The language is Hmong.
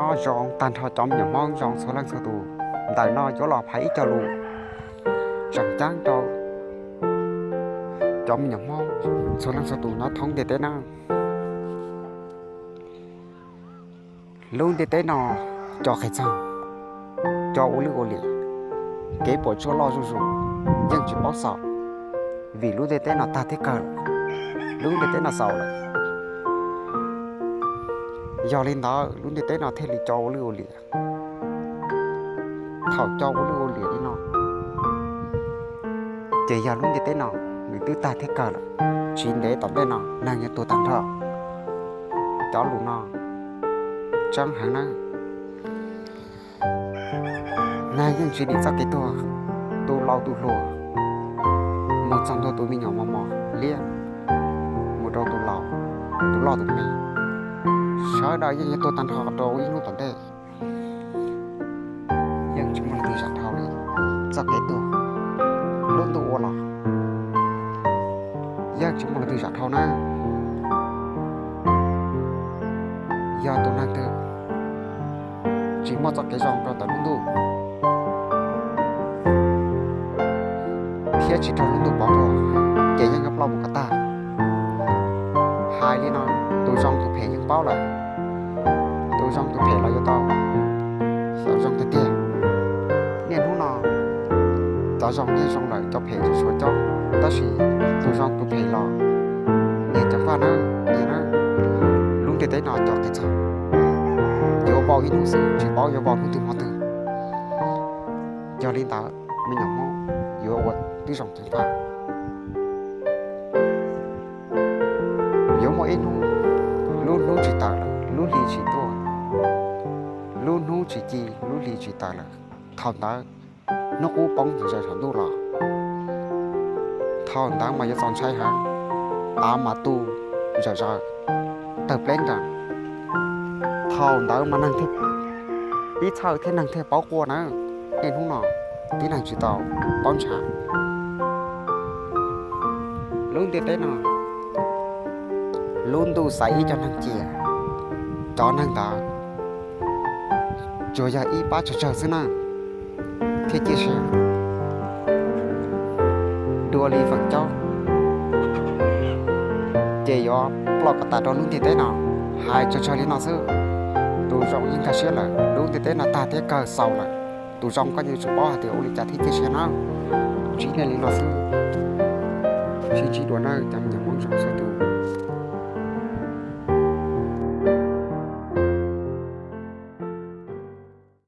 Nyob zoo tag nrho cov me nyuam Hmoob zoo txhua leej txhua tus. Ntawm no yuav los hais ib co lus tseem ceeb rau cov me nyuam Hmoob txhua leej txhua tus nyob thoob ntiaj teb na. Lub ntiaj teb no co qis txoog, co ua lwj ua liam, kev puas tsuaj loj zuj zus, yeej tsis paub xaus, vim lub ntiaj teb no tag thiab kawg lawm, lub ntiaj teb no xaus lawm. Yog li ntawd lub ntiaj teb no thiaj li co ua lwj ua liam. Thaum co ua lwj ua liam li no, ces yog lub ntiaj teb no nws twb tag thiab kawg lawm, tsis ntev tom ntej no neeg yuav tuag tag nrho. Cov lus no tseeb heev na. Neeg yeej tsis dim txoj kev tuag, tus laus tus hluas, mus txog ntua tus me nyuam mos mos liab, mus rau tus laus, tus loj tus me, sawv daws yeej yuav tuag tag nrho rau ib hnub tom ntej. Yeej tsis muaj leej twg zam dhau li txoj kev tuag. Lub ntuj ua los yeej tsis muaj leej twg zam dhau na. Yog tus neeg twg tsis muaj txoj kev zoo rau ntawm lub ntuj thiab tsis raug lub ntuj pov nrog, ces yeej yuav ploj mus kom tag. Hais li no, tus zoo tus phem yeej paub lawm. Tus zoo tus phem los yuav tau xyaum zoo tiag tiag. Niaj hnub no cov zoo yeej zoo lawm, cov phem tsuas coob, tab sis tus zoo tus phem los nyias ceev faj na, nyias na. Lub ntiaj teb no co qis txoog, yuav vau ib hnub xwb, tsis paub yuav vau hnub twg hmo twg. Yog li ntawd me nyuam Hmoob yuav ua tib zoo ceev faj. Yuav muaj ib hnub, lub hnub tsis tawm lawm, lub hli tsis tuaj, lub hnub tsis ci, lub hli tsis tawm lawm. Thaum ntawd hnub qub poob zawm zaws saum ntuj los, thaum ntawd mas yuav txaus ntshai heev, av mas tu zawm zaws, tawg pleb nrees. Thaum ntawd mas neeg thiaj pib txhawj thiab neeg thiaj paub quaj na. Niaj hnub no tib neeg tsis tau paub ntshav. Lub ntiaj teb no, lub ntuj xaiv ib co neeg cia, cov neeg ntawd tsuas yog ib pab tsawg tsawg xwb na, thiaj ciaj siab dua li feem coob, ces yuav ploj kom tas rau lub ntiaj teb no. Hais tsawg tsawg li no xwb, tus zoo yeej nkag siab lawm, lub ntiaj teb no tag thiab kawg xaus lawm. Tus zoo koj yuav tsum paub hais tias ua li cas thiaj ciaj siab na. Tsis dab tsi li no xwb, sib ntsib dua nawb cov me nyuam Hmoob zoo txhua tus.